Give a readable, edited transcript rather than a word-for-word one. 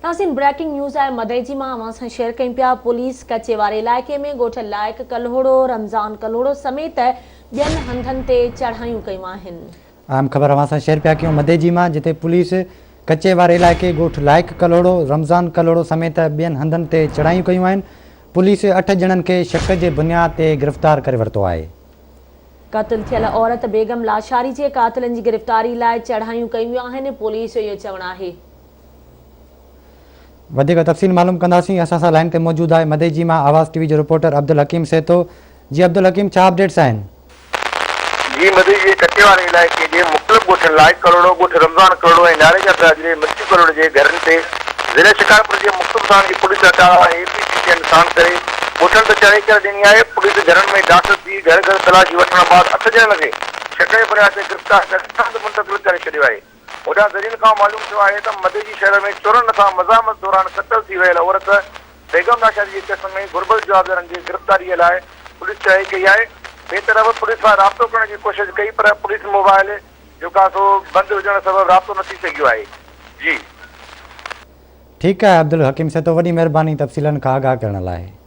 ناظرين breaking news آهي مدئجي مان اوهان سان شيئر ڪيون پيا پوليس ڪچي واري علائقي ۾ ڳوٺ لائق ڪلهوڙو، رمضان ڪلهوڙو سميت ٻين هنڌن تي چڙهايون ڪيون آهن. اهم خبر اوهان سان شيئر پيا ڪيون مدئجي مان جتي پوليس ڪچي واري علائقي ڳوٺ لائق ڪلهوڙو، رمضان ڪلهوڙو سميت ٻين هنڌن تي چڙهايون ڪيون آهن پوليس اٺ ڄڻن کي شڪ جي بنياد تي گرفتار ڪري ورتو آهي. قتل ٿيل عورت بيگم لاشاري جي قاتلن جي گرفتاري لاء چڙهايون ڪيون ويون آهن پوليس جو اهو چوڻ آهي. وڌيڪ تفصيل معلوم ڪنداسين اسان سان لائين تي موجود آهي مدئجي مان آواز ٽي وي جو رپورٽر عبدالحڪيم سهتو جي عبدالحڪيم ڇا اپڊيٽس آهن. جي مدئجي جي ڪچي واري علائقي جي مختلف ڳوٺن لائق ڪلهوڙو، ڳوٺ رمضان ڪلهوڙو ۽ ناريجا برادري مرچي ڪلهوڙو جي گهرن تي ضلعي شڪارپور جي مختلف ٿاڻن جي پوليس اٽالا ۽ اي پي سي سي ساڻ ڪري ڳوٺن تي چڙهائي ڪري ڏني آهي پوليس گهرن ۾ داخل ٿي گهر گهر تلاشي وٺڻ بعد اٺ ڄڻن کي شڪ جي بنياد تي گرفتار ڪري هنڌ منتقل ڪري ڇڏيو آهي. هوڏانهن ذريعن کان معلوم ٿيو آهي ته مدئجي شهر ۾ چورن هٿان مزاحمت دوران قتل ٿي ويل عورت بيگم لاشاري جي ڪيس ۾ گهربل جوابدارن جي گرفتاري لاء پوليس چڙهائي ڪئي آهي. ٻئي طرف پوليس سان رابطو ڪرڻ جي ڪوشش ڪئي پر پوليس موبائل جو ڪاسو بند هجڻ سبب رابطو نه ٿي سگهيو آهي. جي. ٺيڪ آهي عبدالحڪيم سهتو وڏي مهرباني تفصيلن کان آگاهه ڪرڻ لاء.